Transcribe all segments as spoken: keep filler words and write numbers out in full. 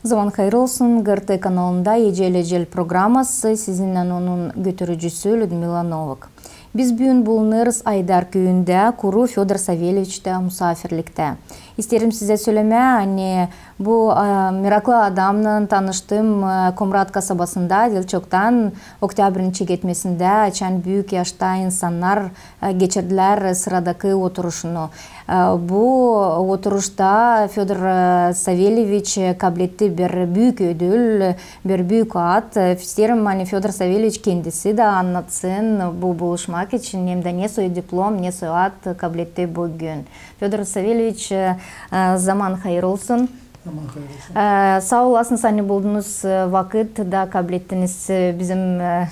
Zaman hayır olsun. GRT kanalında Ecel-ecel programası, sizinnän onun götürücüsü Lüdmila Novak. Biz büün bulunêrız Aydar küüyündä, kuru Födor Savelyeviçtä musaafirliktä. İsteerim sizä sölemää, ani bu, e, meraklı adamnan tanıştım, e, Komrat kasabasında, diil çoktan, Oktябрьin çeketmesindä, açan büük yaşta insannar, e, geçirdilär sıradakı oturuşunu. E, bu oturuşta Födor, e, Savelyeviç, e, kabletti bir büük ödül, bir büük ad. E, isteerim, ani Födor Savelyeviç kendisi dä annatsın bu buluşmak için, hem dä ne soy diplom, ne soy ad kabletti büün. Födor Savelyeviç, e, e, zaman hayır olsun. Zaman hayır olsun. E, saa olasınız, ani buldunuz, e, vakıt da kablettiniz, e, bizim, e,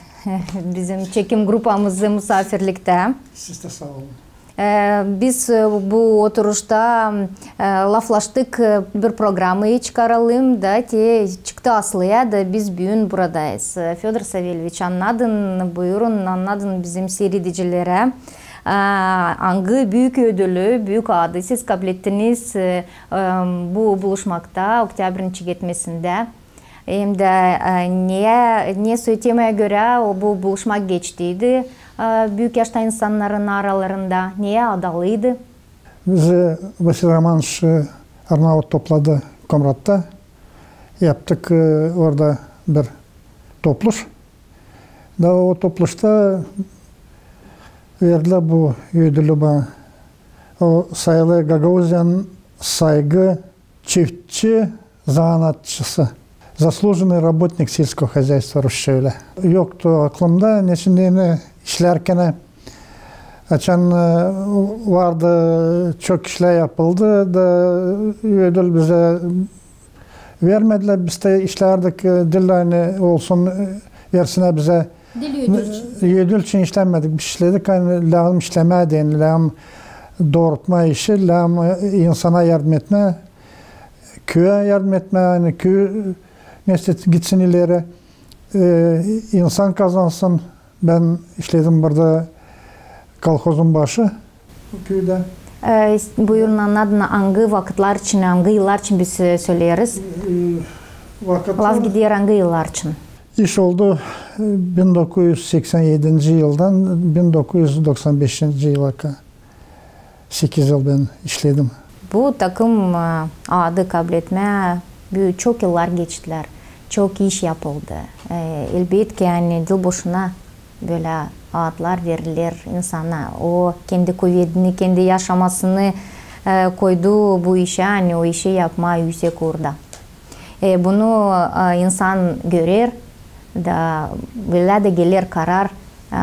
bizim çekim grupamızı musaafirliktä. Siz dä saa olun. E, biz, e, bu oturuşta, e, laflaştık, e, bir programayı çıkaralım da, te çıktı aslıya da biz büün buradayız. E, Födor Savelyeviç, annadın, buyurun, annadın bizim siiredicilerä, e, angı büük ödülü, büük adı siz kablettiniz, e, e, bu buluşmakta, Oktябрьin çeketmesindä. Hem dä, e, ne, ne soy temaya görä o bu buluşmak geçtiydi, e, büük yaşta insannarın aralarında, neyä adalıydı? Bizi Vasil Romanoviç, e, Arnavut topladı Komratta. Yaptık, e, orada bir topluş. Da o topluşta verdilär bu ödülü bana. O sayılêr Gagauziyanın saygı çiftçi zanaatçısı, заслуженный работник сельского хозяйства, rusça ölä. Yoktu aklımda, neçin deyni işlärkän, açan, e, vardı, çok işlär yapıldı da ödül bizä vermedilär. Biz dä işlärdik, e, diil ani olsun, e, versinnär bizä. Diil ödül için. Ödül için işlämedik. Biz işledik, ani lääzım işlemää deyni, lääzım doorutmaa işi, lääzım, e, insana yardım etmää, küüyä yardım etmää, ani küü neştä gitsin ileri, e, insan kazansın. Bän işledim burada kolhozun başı bu küüdä. E, buyurun, annadın, angı vakıtlar için, angı yıllar için biz, e, söleeriz. E, vakıtlar. Laf gider angı yıllar için. İş oldu, e, bin dokuz üz seksän edinci yıldan bin dokuz üz doksan beşinci yıla kadar. Sekiz yıl bän işledim. Bu takım, e, adı kabletmää, bü-, çok yıllar geçtilär, çok iş yapıldı. E, elbetki, ani diil boşuna bölä adlar veriler insana. O kendi kuvedini, kendi yaşamasını, e, koydu bu işä, ani o işi yapmaa üüsek uurda. E, bunu, e, insan görer da bölä dä geler karar, e,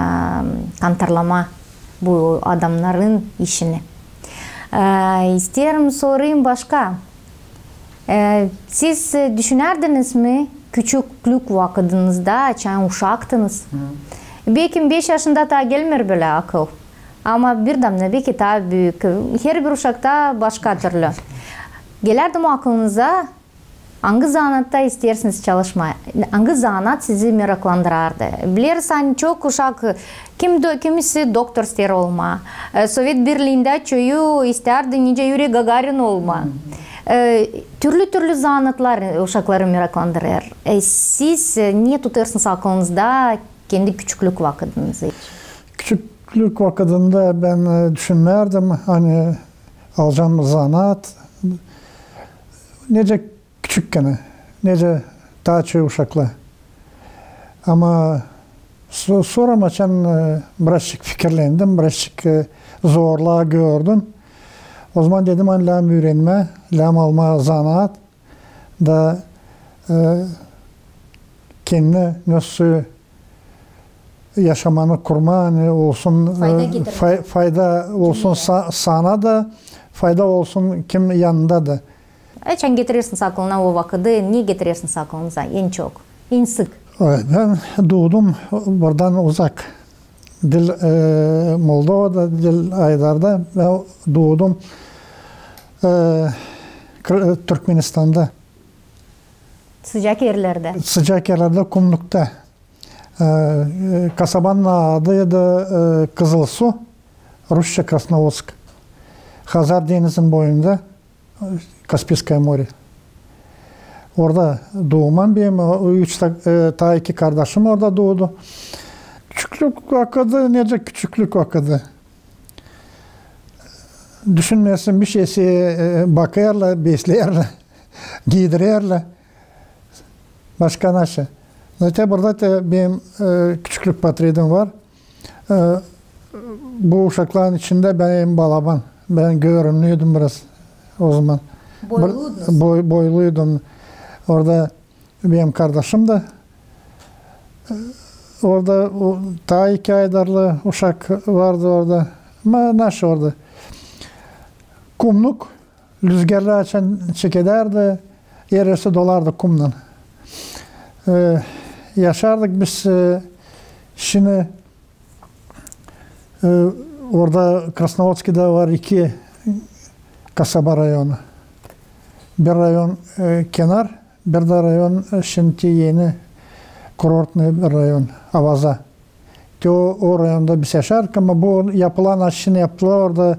kontrolamaa bu adamnarın işini. E, isteerim sorayım başka. E, siz, e, düşünärdiniz mi küçüklük vakıdınızda, açan uşaktınız? Hı. Bekim beş yaşında taa gelmeer bölä akıl. Ama birdän dä bekim taa büük. Herbir uşakta başka türlü. Gelärdi mi akılınıza, angı zanaatta isteersiniz çalışmaa? Angı zanaat sizi meraklandırardı? Bileriz, ani çok uşak, kim do-, kimisi doktor isteer olmaa. E, Sovet Birliindä çoyu istärdi nicä Yuri Gagarin olmaa. E, türlü-türlü zanaatlar uşakları meraklandırêr. E, siz, e, ne tutêrsınız akılınızda kendi küçüklük vakıdınızı için? Küçüklük vakıdında bän, e, düşünmärdim, ani alacam zanaat. Nicä küçükkän, nicä taa çoyu uşaklar. Ama so-, sora açan, e, birazçık fikirlendim, birazçık, e, zorlaa gördüm. Ozaman dedim, ani lääzım üürenmää, lääzım almaa zanaat da, e, kendi nasıl yaşamanı kurmaa, ani olsun, fayda, e, getirmää, fay-, fayda olsun dünneyä, sa-, sana da, fayda olsun kim yanında da. Açan getirersiniz akılına o vakıdı, ne getirersiniz akılınıza en çok, en sık? Ay, bän duudum buradan uzak. Diil, e, Moldovada, diil Aydarda. Bän duudum, e, Kır-, Türkmenistanda. Sıcak erlerdä. Sıcak erlerdä, kumlukta. E, e, kasabanın adı da, e, Kızılsu, rusça Красноводск. Hazar denizin boyunda, e, Kaspiyskoye more. Orada duuman benim, o üç ta-, e, taa iki kardaşım orada duudu. Küçüklük vakıdı, nicä küçüklük vakıdı. Düşünmeersin, bişey, e, bakêrlar, besleyerlär, giidirerlär. Başka nasıl? Zaten burada da benim, e, küçüklük portretim var. E, bu uşakların içindä bän en balaban. Bän görümlüydüm biraz ozaman. Boyluydunuz? Boy-, boyluydum. Orada benim kardaşım da, e, orada o, taa iki aydarlı uşak vardı orada. Ama nasıl orada? Kumluk, lüzgärlär açan çekedärdi, heresi dolardı kumnan. E, yaşardık biz, e, şindi, e, orada Krasnovodskida var iki kasaba rayonu. Bir rayon, e, kenar, bir dä rayon, e, şindi eni kurortnıy bir rayon, Avaza. Te o, o rayonda biz yaşardık, ama bu yapılan, açan, yaptılar orada,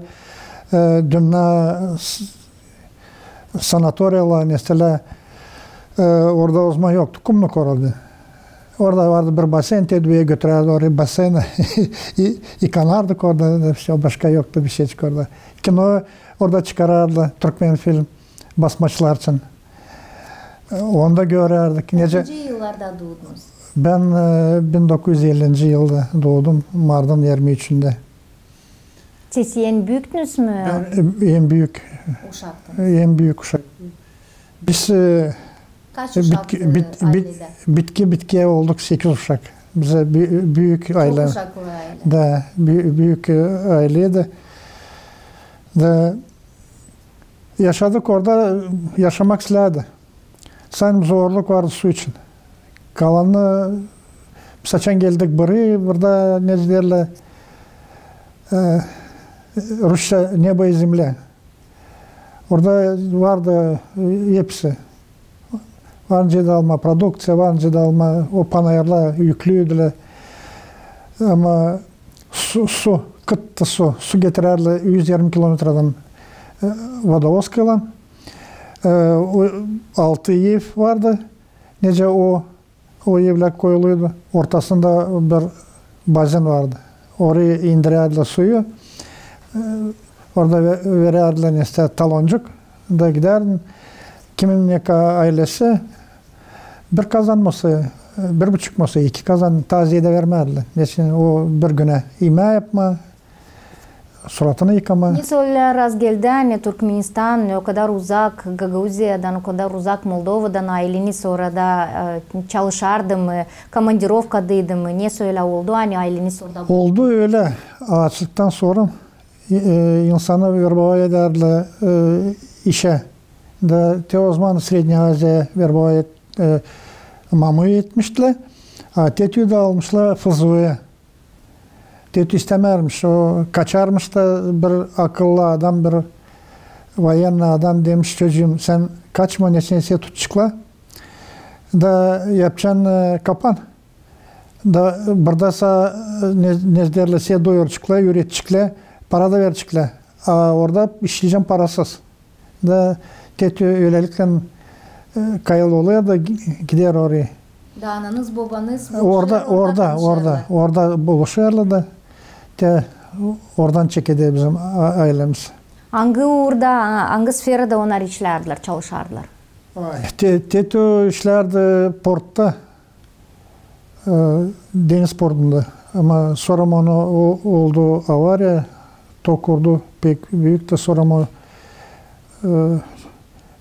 e, dünnä s-, sanatoriyalar, mesela, e, orada ozaman yoktu, kumluk orada. Orada vardı bir basen, te duya götürärdi orayı, basen. İ-, yıkanardık orada, da всё, başka yoktu bişeycik orada. Kino orada çıkarardı, türkmen film, basmaçlar için. E, onu da görärdik. Nicä... Kaçıncı yıllarda duudunuz? Bän, e, bin dokuz üz ellinci yılda duudum, martın irmi üçündä. Siz en büüktünüz mü? Bän, e, en büük. Uşaktınız. En büük uşak. Biz, e, Kaç uşak, e, aylede? Bitki, bitki olduk sekiz uşak. Bizä bü-, büük aylä. Çok uşaklı aylä. Da, bü-, büük, e, ayleydi. Da yaşadık orada, yaşamak islärdik. Sade zorluk vardı su için. Kalanı, biz açan geldik burayı, burada, ne deerlär, e, rusça, небо и земля. Orada vardı, e, hepsi. Var nicä dä almaa produkţiya, var nicä dä almaa, o panayırlar yüklüydülär. Ama su, su, kıttı su, su getirärdilär üz irmi kilometradan, e, Vodovodskaydan. E, o, altı ev vardı. Nicä o, o evlär koyuluydu. Ortasında bir bazen vardı. Orayı indirärdilär suyu. E, orada ve-, verärdilär, nesä, taloncuk. Da gidärdin. Kimin ne ka-, aylesi bir kazan mı sa, bir buçuk mı sa, iki kazan, taa zeedä vermärdilär. Neçin o bir günä imää yapmaa, suratını yıkamaa. Ne sölä, rast geldi, ani Türkmenistan o kadar uzak Gagauziyadan, o kadar uzak Moldovadan, ayleniz orada, e, çalışardı mı, komandirovkadaydı mı? Ne sölä, oldu, ani ayleniz orada? Oldu ölä. Aaçlıktan sora, e, insanı verbovayt edärdilär, e, işä. Da te ozaman Sredneyä Aziyaya verbovayt et-, e, mamuyu etmiştilär. A tetüyü dä almışlar FZU-ya. Tetü istämärmiş, o kaçarmış da bir akıllı adam, bir военный adam demiş: "Çocuum, sän kaçma, neçin seni tutaceklar. Da yapacan, e, kapan. Da burada sa, e, ne, ne deerlär, seni doyuraceklar, üüredeceklär, para da verecekler. A orada işleyecän parasız." Da tetü ölelikle, e, kayıl olêr da gi-, gider oraya. Da ananız, bobanız buluşêr orada, orada, orada, orada buluşêrlar da te oradan çekeder bizim a-, aylemiz. Angı uurda, angı sferada onnar işlärdilär, çalışardılar? Ay, te-, tetü işlärdi portta. E, deniz portunda. Ama sora onu o-, oldu avariya, tok urdu, pek büük da sora o, e,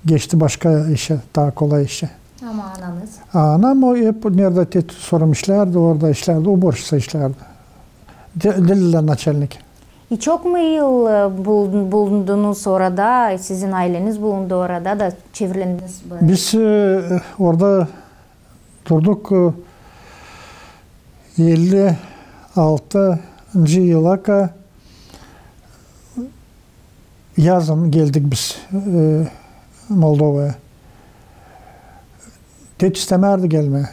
geçti başka işä, taa kolay işä. Ama ananız? A anam o hep neredä te-, sora işlärdi, orada işlärdi, uborşitsa işlärdi. De-, diil de naçalnik. İ çok mu yıl, e, bulun-, bulundunuz orada, sizin ayleniz bulundu orada da çevrildiniz bö-? Biz, e, orada durduk, e, elli altıncı yıla ka yazın geldik biz, e, Moldovaya. Tetü istämärdi gelmää.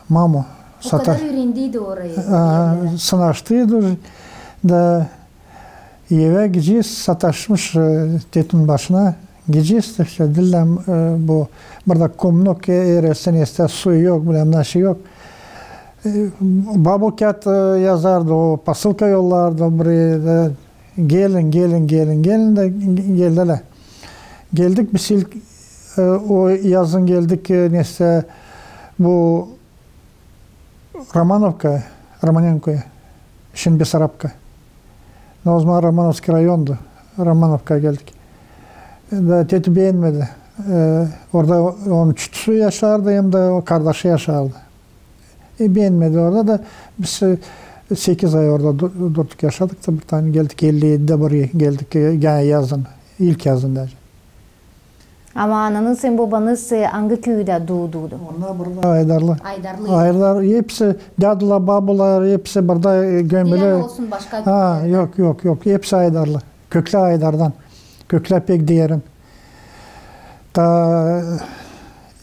Mamu. O kadar üürendiydi orayı. A, sınaştıydı da evä gidecez, sataşmış, e, tetünün başına. Gecä islää, dillän, e, bu, burada kumnuk, e, eresi, neysä, su yok, bilmäm ne şey yok. E, babu kiyat, e, yazardı, o posılka yollardı, buraya da, gelin, gelin, gelin, gelin da ge-, geldilär. Geldik biz ilk, e, o yazın geldik, e, neysä, bu Romanovka, Romanenkoya, şindi Besarabka. O zaman Romanovskiy rayondu. Romanovkaya geldik. Da teti beenmedi. E, orada onun çütüsü yaşardı, hem dä o kardaşı yaşardı. E, beenmedi orada da biz, e, sekiz ay orada du-, durduk, yaşadık da bir tane geldik, elli edidä buraya geldik, e, genä yazın, ilk yazın da. Ama ananız hem bobanız, e, angı küüdä duuduydu? Onnar burada Aydarlı. Aydarlı. Aydarlı, hepsi, dädular, babular, hepsi burada, e, gömülü. Diil olsun başka küüdä. Ha, yok, yok, yok, hepsi Aydarlı. Köklä Aydardan. Köklä pek derin. Ta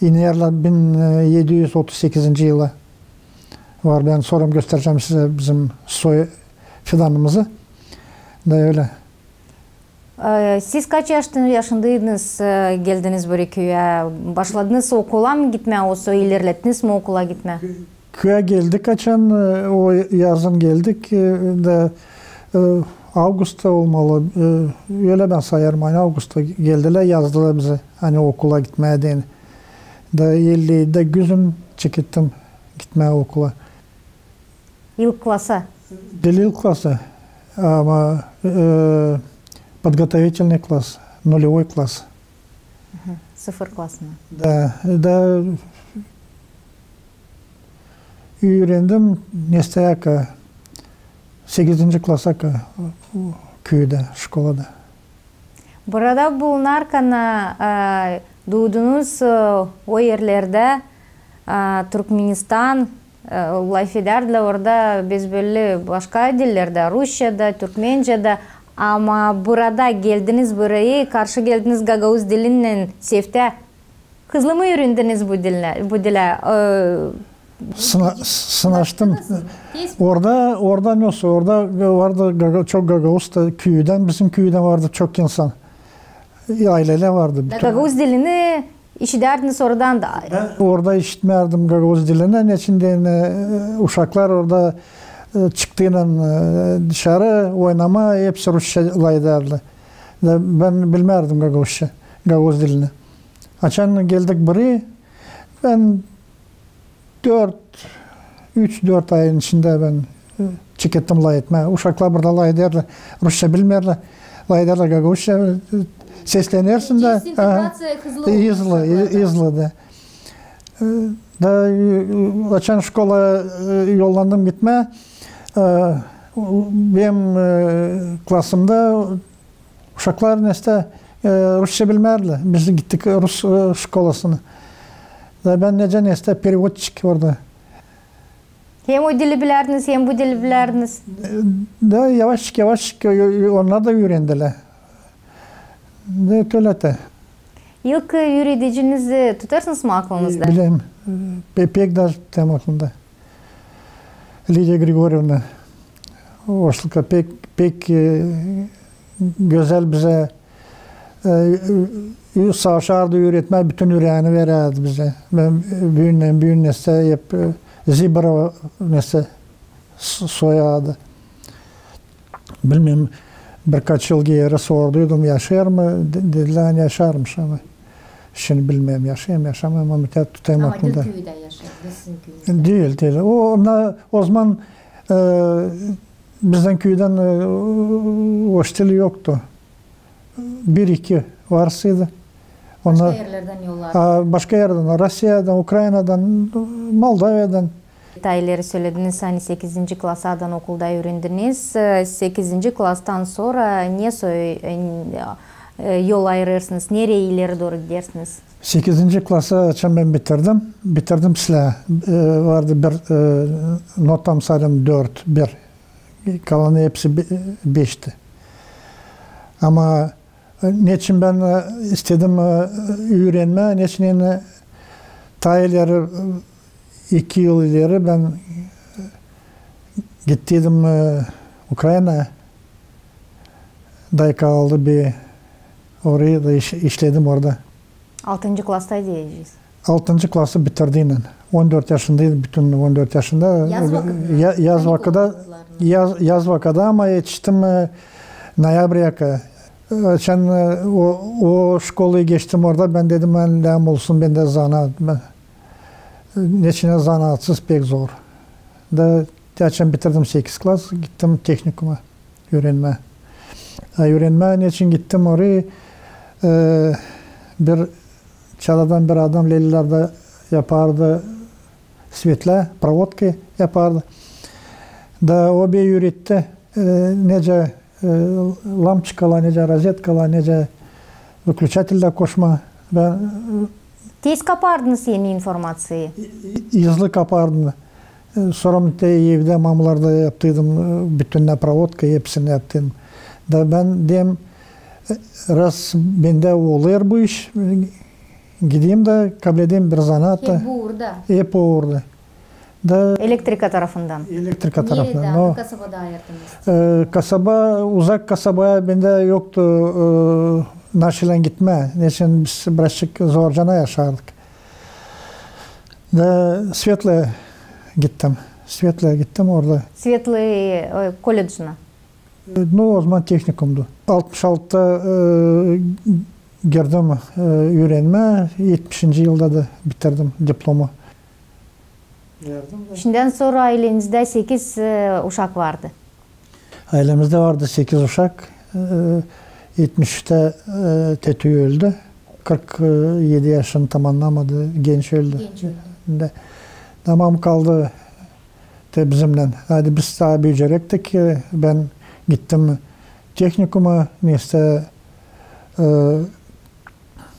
inerlär bin edi üz otuz sekizinci yıla var. Bän sora gösterecäm sizä bizim soy fidanımızı. Da ölä. E, siz kaç yaşın-, yaşındaydınız, e, geldiniz bu küüyä? Başladınız okula mı gitmää, osa ilerlettiniz mi okula gitmää? Küüyä geldik açan, e, o yazın geldik, e, da, e, avgustta olmalı, e, ölä bän sayêrım, ani avgustta geldilär, yazdılار bizä, ani okula gitmää deyni. Da elli edidä güzün çekettim gitmää okula. İlk klasa? Diil ilk klasa, ama, e, подготовительный класс, нулевой класс. Aha, sıfır klasına. Da, da üürendim neysä, sekizinci klasa kadar küüdä, şkolada. Burada bulunarkan, e, duudunuz, e, o erlerdä, e, Türkmenistan, e, lafedärdilär orada, biz bölä başka dillerdä, rusçada, türkmencädä, ama burada geldiniz burayı, karşı geldiniz gagauz dilinnän sevtä. Hızlı mı üürendiniz bu dilä, bu dilä? E, Sına-, sınaştım. Orada, orada nasıl? Orada vardı gaga-, çok gagauz da küüdän, bizim küüdän vardı çok insan. E, aylelär vardı. Da bütün gagauz dilini işidärdiniz oradan da. Bän orada işitmärdim gagauz dilini. Neçin deyni, e, uşaklar orada, e, çıktıynan, e, dışarı oynamaa, hepsi rusça lafedärdilär. Da bän bilmärdim gagauzça, gagauz dilini. Açan geldik burayı, bän dört, üç-dört ayın içindä bän, e, çekettim lafetmää. Uşaklar burada lafedärlär, rusça bilmeerlär, lafedärlär gagauzça, e, seslenersin dä. Aha. Integraţiya hızlı, hızlı, hızlı da. E, da, e, açan şkolaya, e, yollandım gitmää, e, benim, e, klasımda uşaklar neysä, e, rusça bilmärdilär. Biz gittik rus, e, şkolasına. Da bän necä neysä переводчик orada. Hem o dili bilärdiniz, hem bu dili bilärdiniz. E, da yavaşçık, yavaşçık, e, e, onnar da üürendilär. Da tölä te. İlk üüredicinizi tutêrsınız mı aklınızda? E, bilerim. E, pe-, pek dä tutêrım aklımda. Lidiya Grigorevna Oşluka pek, pek, e, gözäl bizä, e, e, savaşardı üüretmää, bütün üreeni verärdi bizä. Bän, e, büünnän büünä neysä hep, e, Zibrova neysä s-, soyadı. Bilmeerim, birkaç yıl geeri sorduydum, yaşêêr mı? De-, dedilär, ani yaşêêrmış, ama şindi bilmeerim, yaşêêr mı, yaşêêr mı, ama mütät tutêrım aklımda. Ama diil küüdä yaşêêr, diil sizin küüdä. Diil, diil. O, onnar, o zaman, e, bizdän küüdän, e, oştili yoktu. Bir-iki varsıydı. Onnar başka erlerdän yollardı. A, başka erdän, Rusiyadan, Ukrainadan, Moldovadan. Taa ileri sölediniz, ani sekizinci klasadan okulda üürendiniz. E, sekizinci klastan sora ne soy, e, e, yol ayırêrsınız, nereyi ileri dooru gidersiniz? Sekizinci klasa açan bän bitirdim. Bitirdim islää. E, vardı bir, e, notam sarım dört, bir. Kalanı hepsi be-, beşti. Ama, e, neçin bän, e, istedim, e, üürenmää, neçin, e, taa ileri, e, iki yıl ileri bän, e, gittiydim, e, Ukrainaya. Dayka aldı bir Orayı da iş-, işledim orada. Altıncı klasta deyecez. Altıncı klası bitirdiynän. On dört yaşındaydım, bütün on dört yaşında. Yaz vakıdı. Ya-, yaz vakıdı, yaz, yaz vakıdı, ama etiştim, e, noyabrä kadar. E, açan, e, o, o şkolayı geçtim orada, bän dedim, bän lääzım olsun bendä zanaat. Bän, e, neçin zanaatsız pek zor. Da açan bitirdim sekiz klas, gittim tehnikuma üürenmää. A üürenmää neçin gittim orayı, e, bir Çadradan bir adam Lelilerdä yapardı svetlär, provodka yapardı. Da o beni üüretti, e, necä, e, lampoçkalar, necä rozetkalar, necä выключатель-tä koşmaa. Bän, e, Tez kapardınız eni informaţiyayı? I-, ızlı kapardım. E, sora te evdä, mamalarda yaptıydım, e, bütün provodka, hepsini yaptıydım. Da bän deerim, e, raz bendä olêr bu iş, e, gideyim da kablederim bir zanaat da. Hep bu uurda. Hep bu uurda. Da elektrika tarafından. Elektrika tarafından. Neredä, no, kasabada ayırdınız? E, kasaba, uzak kasaba bendä yoktu, e, naşeylän gitmää. Neçin biz birazçık zorcana yaşardık. Da Svetlaya gittim. Svetlaya gittim orada. Svetlaya, e, kolledžına. E, no, o zaman tehnikumdu. Altmış altıda, e, girdim, e, üürenmää, etmişinci yılda da bitirdim diplomu. Şindän sora aylenizdä sekiz, e, uşak vardı. Aylemizdä vardı sekiz uşak. E, etmiş üçtä, e, tetüü öldü. Kırk edi yaşını tamannamadı, genç öldü. Genç öldü. Da, da mam kaldı te bizimnän. Hadi biz taa büüyecektik. E, bän gittim tehnikuma, nesä, e,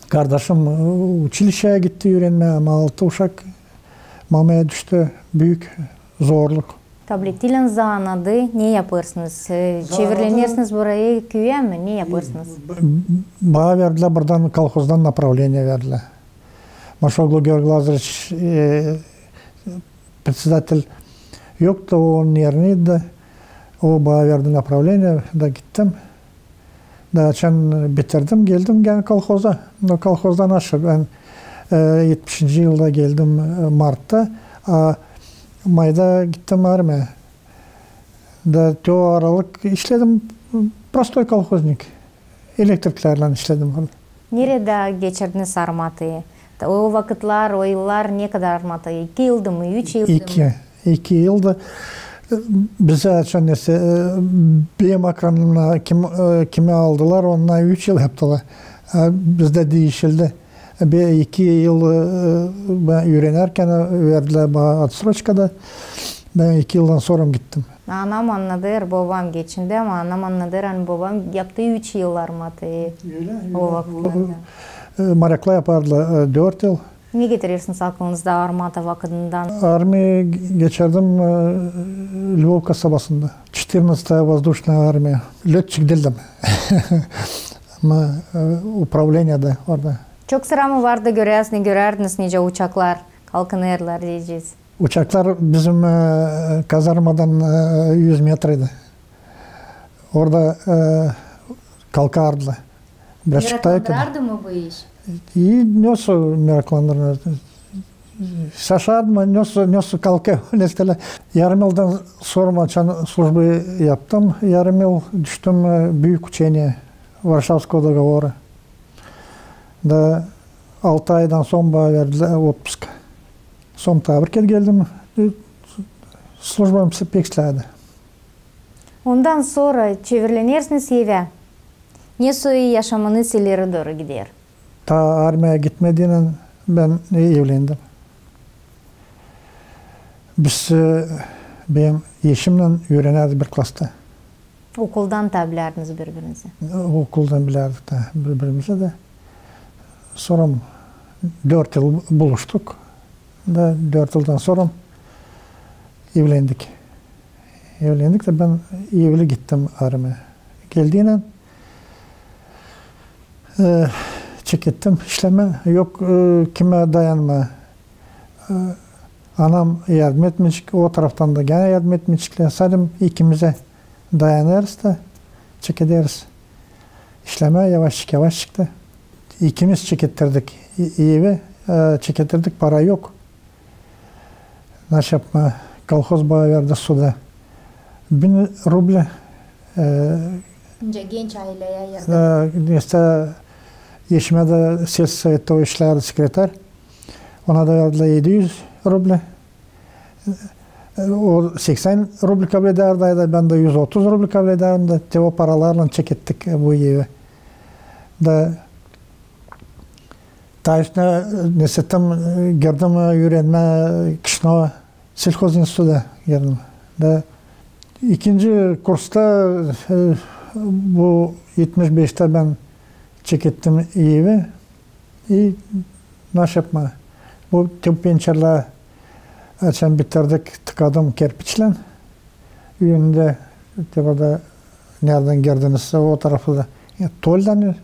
kardaşım, e, uçilişeyä gitti üürenmää, ama altı uşak mamaya düştü, büük zorluk. Kablettiylän zanaatı, ne yapêrsınız? E, çevirlenersiniz burayı küüyä mi? Ne yapêrsınız? Bana verdilär buradan, kolhozdan napravleniye verdilär. Maşoglu Georgiy Lazareviç, e, председатель yoktu, onun erineydi. O bana verdi napravleniye, da gittim. Da açan bitirdim, geldim genä kolhoza. Da kolhozda naşey, bän, e, etmişinci yılda geldim, e, martta. A mayda gittim armiyaya. Da te o aralık işledim, prostoy kolhoznik. Elektriklerlän işledim orada. Neredä geçirdiniz armatayı? O vakıtlar, o yıllar ne kadar armata? İki yıldı mı, üç yıldı mı? İki, iki yıldı. Bizä açan nesä, e, benim akranımdan kim, e, kimi aldılar, onnar üç yıl yaptılar. A bizdä diişildi. Bir iki yıl, e, bän üürenärkän verdilär bana otsroçka da, bän iki yıldan sora gittim. Anam annadêr, bobam geçindi, ama anam annadêr, ani bobam yaptı üç yıl armatayı. Ölä, o ölä, vakıtlarda. E, maraklı yapardılar, e, dört yıl. Ne getirersiniz aklınızda armata vakıdından? Armiyayı geçärdim, e, Lvov kasabasında. Четырнадцатая воздушная армия. Lötçik diildim. Ama, e, upravleniyada orada. Çok sıra mı vardı, göräsiniz, görärdiniz, nicä uçaklar kalkınêrlar deyecez? Uçaklar bizim, e, kazarmadan, e, üz metraydı. Orada, e, kalkardılar. Biraz çıktaydı. Meraklandırardı mı bu iş? İi, nasıl meraklandırmaz? Şaşardım, nasıl, nasıl kalkêr, nesä. Yarım yıldan sora açan службу yaptım. Yarım yıl düştüm, e, büük uçeniya, Варшавского договора. Da altı aydan sora bana verdilär otpusk. Sora taa bir kerä geldim. E, службам pek islärdi. Ondan sora çevirlenersiniz evä. Ne soy yaşamınız ileri dooru gider? Taa armiyaya gitmediynän bän evlendim. Biz, e, benim eşimnän üürenärdik bir klasta. Okuldan taa bilärdiniz biri-birinizi? Okuldan bilärdik taa biri-birimizi dä. Sora dört yıl buluştuk. Da dört yıldan sora evlendik. Evlendik dä bän evli gittim armiyaya. Geldiynän, e, çekettim işlemää. Yok, e, kimä dayanmaa. E, anam yardım etmeyecek, o taraftan da genä yardım etmeyeceklär. Salim ikimizä dayanêrız da çekederiz. İşlemää yavaşçık-yavaşçık da. İkimiz çekettirdik e-, evi, e, çekettirdik, para yok. Naşey yapmaa, kolhoz bana verdi suda bin rublä. E, Genç ayleyä ya da e, neysä, eşimä dä selsovettä o işlärdi sekretar. Ona da verdilär edi üz rublä. E, o seksän rublä kabledärdi ayda, bän dä üz otuz rublä kabledärdim da, te o paralarlan çekettik bu evi. Da taa üstünä, e, neysä, tam, e, girdim, e, üürenmää Kişinövä, selhoz instituta girdim. Da ikinci kursta, e, bu etmiş beştä bän çekettim evi. E, naşey yapmaa, bu te pençerlää açan bitirdik, tıkadım kerpiçlän. Üünündä, te burada, neredän girdiniz, o tarafı da. E, tollän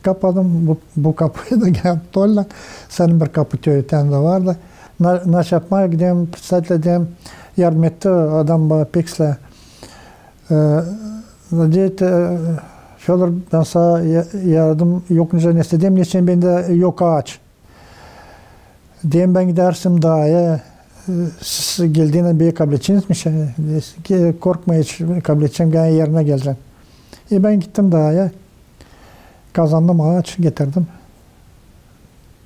kapadım, bu, bu kapıyı da gene tollän. Senin bir kapı te-, te-, te vardı. Na-, naşey yapmaa, giderim, председатель, deyim, yardım etti adam bana pek islää. E, deyni, e, Födor, bän sana ya-, yardım yok nicä, neysä, deyni, neçin bendä yok aaç. Deyni, bän giderim daaya, e, siz geldiynän beni kabledeceniz mi? Şey, e, ki-, korkma hiç, kabledecäm, gene erinä gelecäm. E, bän gittim daaya, kazandım aaç, getirdim.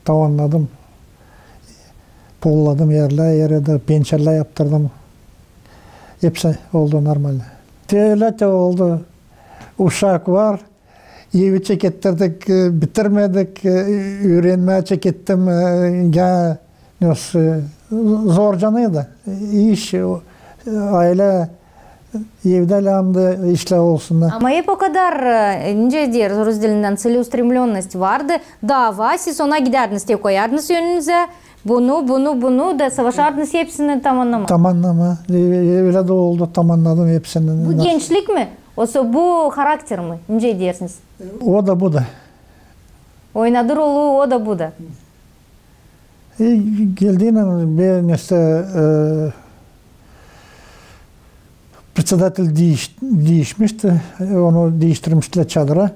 Tavannadım. Polladım erlär, erä dä pençerlär yaptırdım. Hepsi oldu normalno. Te ölä te oldu. Uşak var. Evi çekettirdik, e, bitirmedik, e, üürenmää çekettim, e, gene, e, zorcanıydı. İş, e, aylä, evdä lääzımdı işlär olsun. Ama hep o kadar, e, nicä deer, rus dilindän целеустремлённость vardı. Daava, siz ona gidärdiniz, te koyardınız önünüzä bunu, bunu, bunu da savaşardınız hepsini tamannamaa. Tamannamaa. E, e, ölä dä oldu, tamannadım hepsini. Bu gençlik mi? Osa bu harakter mi? Nicä deersiniz? O da, bu da. Oynadı rolü o da, bu da. E, geldiynän bir neysä, e, председатель diiş-, diişmişti. E, onu diiştirmiştilär çadıra.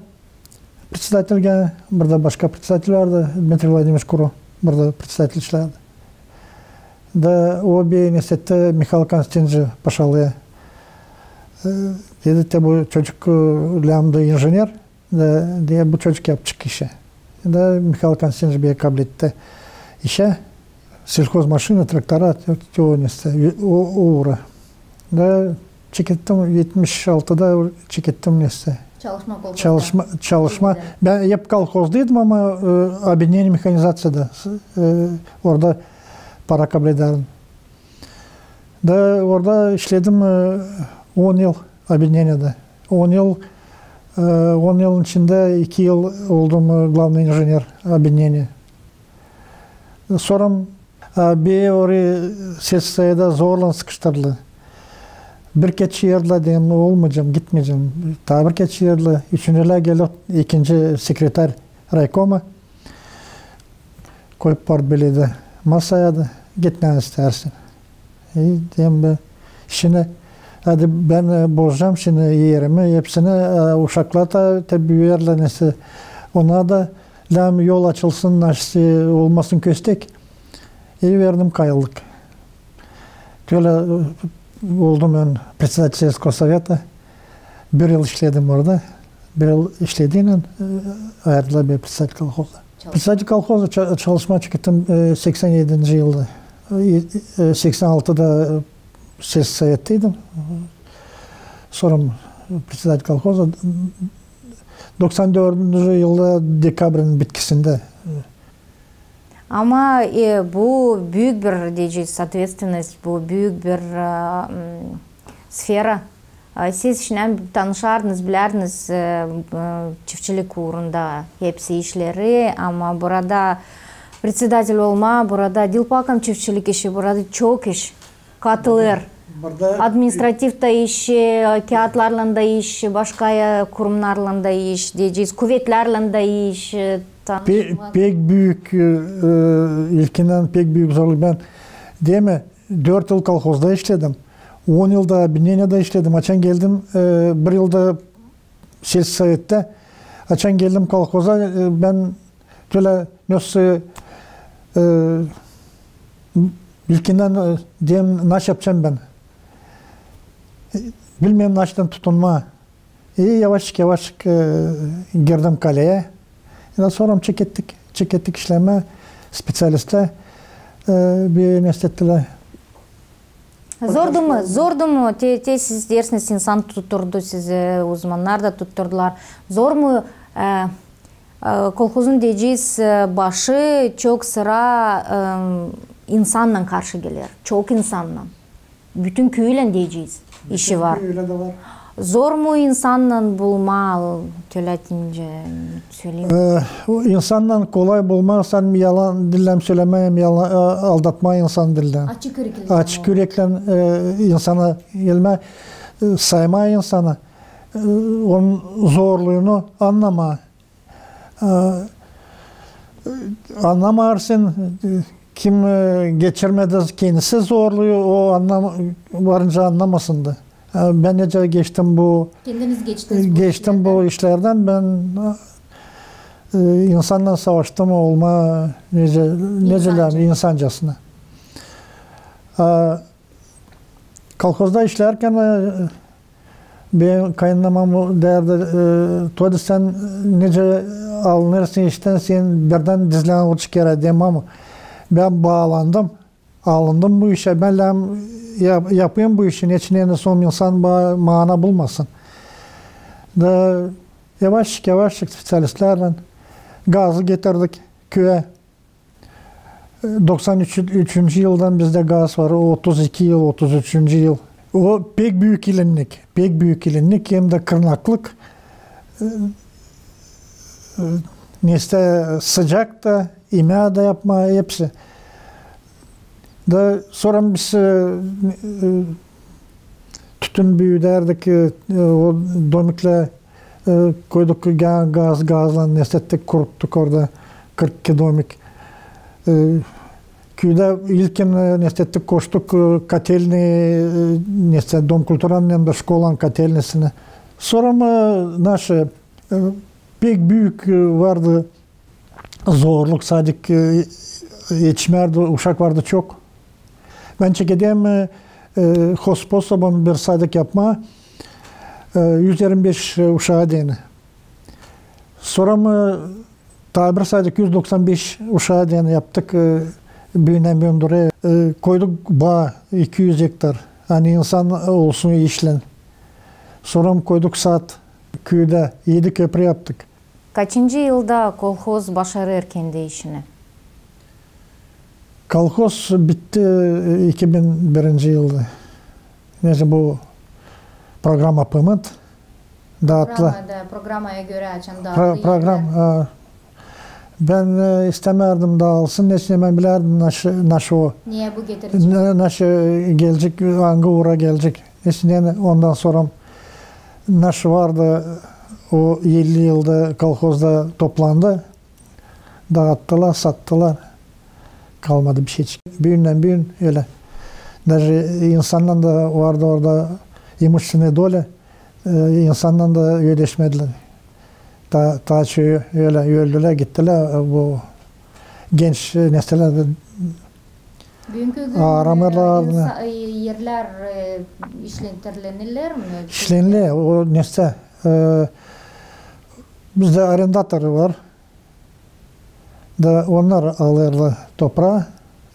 Председатель gene, burada başka председатель vardı, Dmitriy Vladimiroviç Kuro, burada председатель işlärdi. Da o bir neysä te Mihail Konstantinoviç paşalêêr. E, dedi, te bu çocuk, e, lääzımdı injener. Da, deer, bu çocuk yapacek işi. Da Mihail Konstantinoviç beni kabletti işä. Selhoz maşina, traktora, te-, te o neysä, o, o uura. Da çekettim, etmiş altıda çekettim neysä. Çalışmaa kolhozda. Çalışmaa, çalışmaa. Bän hep kolhozdaydım, ama, e, объединение механизацияда, e, orada para kabledärdim. Da orada işledim, e, on yıl объединениеда. On yıl, e, on yılın içindä iki yıl oldum, e, главный инженер объединения. Sora, e, beni orayı selsoveda zorlan sıkıştırdılar. Bir kerä çaadırdılar, dedim, olmayacam, gitmeyecäm. Taa bir kerä çaadırdılar. Üçüncülää geldi ikinci sekretar raykoma. Koydu portbeledi masaya da, git ne istärsin. E, dedim bän, şindi, hadi bän, e, bozacam şindi erimi, hepsini, e, uşaklar da te büyüerlär, neysä, ona da lääzım yol açılsın, neşesi olmasın köstek. E, verdim kayıllık. Tölä, e, oldum bän председатель сельского совета. Bir yıl işledim orada. Bir yıl işlediynän, e, ayırdılar beni председатель колхоза. Председатель колхоза ça-, çalışmaa çıktım, e, seksän edinci yılda. E, e, seksän altıda, e, сельсоветтеydim. Sora председатель колхоза, doksan dördüncü yılda dekabrinin bitkisindä. Ama, e, bu büük bir, deyecez, ответственность, bu büük bir, e, m, sfera. E, siz şindän tanışardınız, bilerdiniz, e, e, çiftçilik uurunda hepsi işleri, ama burada председатель olmaa, burada diil pakan çiftçilik işi, burada çok iş katılêr. Burada administrativ da iş, e, kiyatlarlan da iş, başka, e, kurumnarlan da iş, deyecez, kuvetlärlän da iş, e, tanışmak. Pe-, pek büük, e, e, ilkindän pek büük zorluk. Bän, dedim, dört yıl kolhozda işledim. On yıl da объединениеda işledim. Açan geldim, e, bir yılda сельсоветтеydim. Açan geldim kolhoza, e, bän tölä nasıl, e, ilkindän, e, deerim, naşey yapacam bän. E, bilmeerim naştan tutunmaa. E, yavaşçık, yavaşçık, e, girdim koleyä. E, sora çekettik, çekettik işlemää spesialistlär, e, bir nestettilär. Zordu mu? Zordu mu? Te, te siz deersiniz, insan tutturdu sizi, uzmannar da tutturdular. Zor mu, e, e, kolhozun deyecez, e, başı çok sıra, e, insannan karşı geler. Çok insannan. Bütün küülän deyecez işi var. Zor mu insannan bulmaa, tölä deyim, söleyim? E, o insannan kolay bulmaa, sän yalan diil sölemää, hem yalan, e, aldatmaa insan diil. Açık üreklän. Açık üreklän, e, insana gelmää, e, saymaa insanı, e, onun zorluunu annamaa. E, annamêêrsın, e, kim, e, geçirmedi kendisi zorluu, o annam-, varınca annamasın da. E, bän nicä geçtim bu, Kendiniz geçtiniz bu geçtim bu işlerdän. İşlerdän, bän, e, insannan savaştım olmaa, nicä, nicä insancasına. E, kolhozda işlärkän, e, benim kayınanam deerdi, e, Todi, sän nicä alınêrsın iştän, sän birdän dizlän uçuk erä, deerim, ama bän baalandım, alındım bu işä, bän lääzım yap-, yapayım bu işi, neçin sora insan ba-, maana bulmasın. Da yavaşçık, yavaşçık spesialistlärlän gazı getirdik küüyä. Doksan üç, üçüncü yıldan bizdä gaz var. Otuz iki yıl, otuz üçüncü yıl. O pek büük ilinnik, pek büük ilinnik, hem dä kırnaklık. E, e, nesä sıcak da, imää da yapmaa, hepsi. Da sora biz, e, e, tütün büüdärdik, e, e, o domiklär E, koyduk ga-, gaz, gazlan nestettik, kuruttuk orada kırk iki domik. E, küüdä ilkin, e, nestettik, koştuk, e, kotelnıya, e, nesä, Dom kulturanın hem dä şkolanın kotelnısına. Sora mı naşı, e, pek büük, e, vardı zorluk, sadik, e, etişmärdi, uşak vardı çok. Bän çekederdim, e, e, hozsposobum bir sadik yapmaa, e, üz irmi beş uşaa deyni. Sora mı taa bir sadik üz doksan beş uşaa deyni yaptık, e, büündän-büün durêr. E, koyduk baa iki üz gektar. Ani insan olsun işlän. Sora mı koyduk sad küüdä, edi köprü yaptık. Kaçıncı yılda kolhoz başarêr kendi işini? Kolhoz bitti, e, iki bin birinci yılda. Nesä bu programa pımıt daattılar. Programaya görä açan daattılar. Program, a, bän, e, istämärdim daatılsın, neçin bän bilärdim naşı, naşı o. Nicä bu getirdi? Ne-, naşı gelecek, angı uura gelecek. Neçin ondan sora naşı vardı o elli yılda kolhozda toplandı, daattılar, sattılar. Kalmadı bişeycik. Büündän-büün ölä. Daje insannan da vardı orada имущественная доля, e, insannan da ödeşmedilär. Taa, taa çoyu ölä öldülär, gittilär, e, bu genç, e, nesiller dä. Büünkü gün, e, aaramêêrlar, insa-, e, erlär, e, işlendirilenilär mi? İşleniler, o nesä, e, bizdä arendator var. Da onnar alêrlar topraa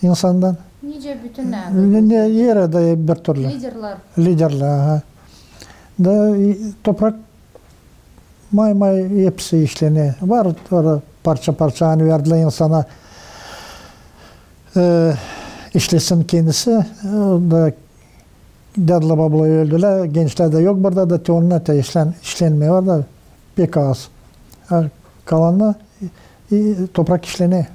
insandan. Nicä bütün ne, ne, erä dä birtürlü. Liderlär. Liderlär, aha. Da, e, toprak may-may hepsi işlener. Var, var parça-parça, ani verdilär insana, e, işlesin kendisi. E, da dädilär-babalar öldülär, gençlär dä yok burada da, te onnar da işlän-, işlenmeer var da pek az. A kalanı, e, toprak işlener.